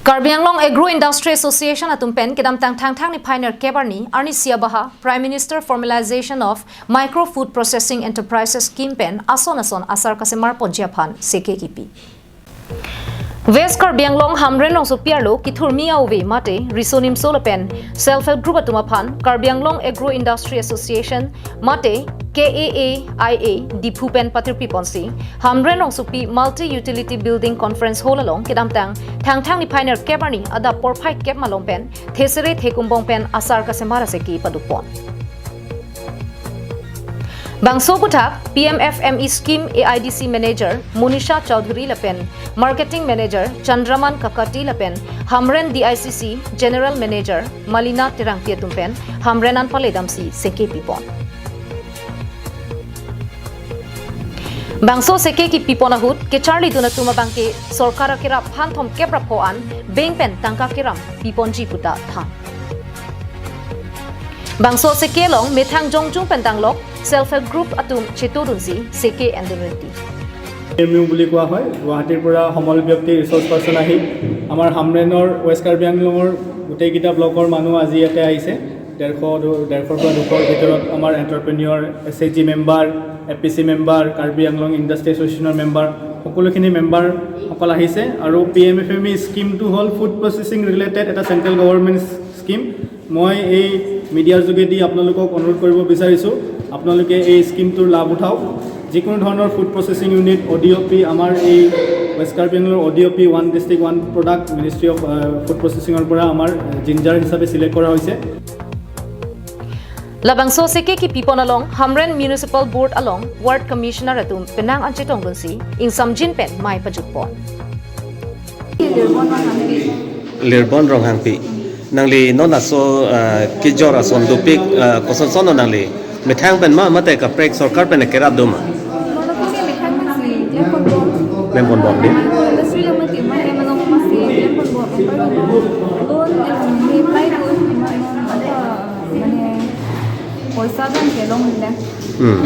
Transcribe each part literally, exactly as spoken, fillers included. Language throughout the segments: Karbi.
Karbi Anglong Agro Industry Association atum pen kedamtang Thangthang niphai nerkep arni, arnisi abaha Prime Minister Formalization of Micro Food Processing Enterprises Scheme pen ason ason asar kasemar ponji aphan seke kipi. West Karbi Anglong Hamren Rongsopi arlo kethurmi a-ove mate riso nimso lapen self help group atum aphan Karbi Anglong Agro Industry Association mate K A A I A Diphu pen patirpi ponsi Hamren Rongsopi Multi Utility Building Conference Hall along kedamtang Thangthang niphai nerkep arni adap porphai kep malom pen thesere thekumbong pen asar kasemar aseke padopon. Bangso aputhak P M F M E Scheme A I D C Manager Monisha Chowdhury lapen Marketing Manager Chandraman Kakati lapen Hamren D I C C General Manager Malina Terangpi atum pen Hamren an paledamsi seke pipon. Bangso seke kipipon ahut kecharlidun atum abangke sorkar akerap phan thomkep ra pho an bank pen tangka keram piponji puta than. Bangso seke along methang jongjung pen danglok self help group atum chetodunsi seke endunreti. M U বুলি কোৱা হয়। গুৱাহাটীৰ পৰা সমল ব্যক্তি resource person আহি আমাৰ হামৰেনৰ ৱেষ্ট কাৰ্বি আংলঙৰ গোটেইকেইটা ব্লকৰ মানুহ আজি ইয়াতে আহিছে। ডেৰশ দু- ডেৰশৰ পৰা দুশৰ ভিতৰত আমাৰ entrepreneur, S H G member, A P C member, Karbi Anglong industry এছ'চিয়েশ্যনৰ মেম্বাৰ, সকলোখিনি মেম্বাৰসকল আহিছে। আৰু P M F M E স্কিমটো হ'ল ফুড প্ৰচেছিং ৰিলেটেড এটা চেণ্ট্ৰেল গভৰ্ণমেণ্ট স্কিম। মই এই মিডিয়াৰ যোগেদি আপোনালোকক অনুৰোধ কৰিব বিচাৰিছোঁ, আপোনালোকে এই স্কিমটোৰ লাভ উঠাওক। যিকোনো ধৰণৰ food processing unit, O' D O' P, আমাৰ এই ৱেষ্ট কাৰ্বি আংলঙৰ O' D O' P one district one product ministry of food প্ৰচেছিঙৰ পৰা আমাৰ জিঞ্জাৰ হিচাপে ছিলেক্ট কৰা হৈছে। Labangso seke kipipon along Hamren Municipal Board along Ward Commissioner atum penang an chetongdunsi ingsamjin pen mei pajutpon. Lirbon Ronghangpi. Nangli non laso ah, kejor ason dopik ah, kosonson nangli methang pen ma mate kaprek sorkar pen kerap do ma? Nono kami methang pensi klem ponbom. Klem ponbom di. Industry lo mati ma hem along masi klem ponbom. Loan em ni apply do ma non apa mane poisa dan kelong le. Hmm.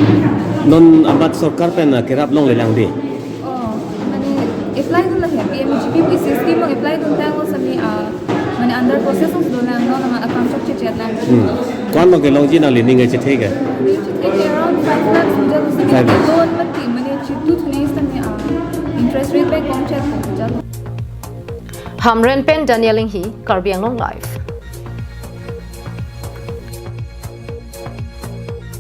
Non amat sorkar pen ah, kerap longlelang di. Oh, mane apply do lang ya P M G P P C scheme lo apply do tang lo sami ah mane under process lo lang non nama account chok chechet lang. Hmm. Kwan lo kelongji nangli ning chethe ke? Ni chetheke around five lakhs jalo sami Five lakhs. Loan mati mane chitu thuni sami ah interest rate bai kom chet jalo. Hamren pen Daniel Inghi, Karbi Anglong Live.